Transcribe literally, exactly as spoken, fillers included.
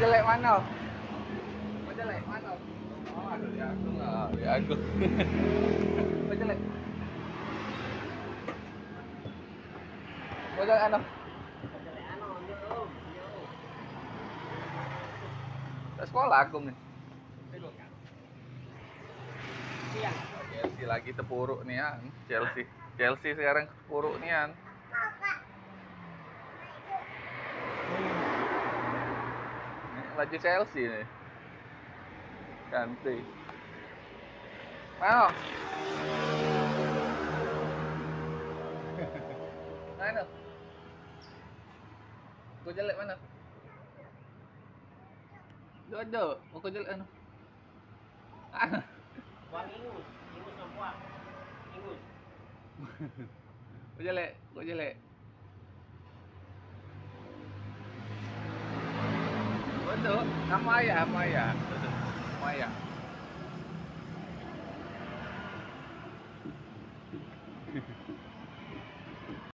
Jelek mano? Jelek mano? Oh, aduh, ya aku nggak, ya aku. Jelek. Jelek anu. Tak sekolah aku nih. Chelsea lagi tepuruk nian. Chelsea, Chelsea sekarang tepuruk nian. Ini laju Chelsea nih. Ganti. Mano? Mano? Gue jelek mano? Jojo, aku jelek anu. Wang ingus, ingus nampak. Ingus. Kau jelek, kau jelek. Bodoh, nama ayah, nama ayah. Nama ayah.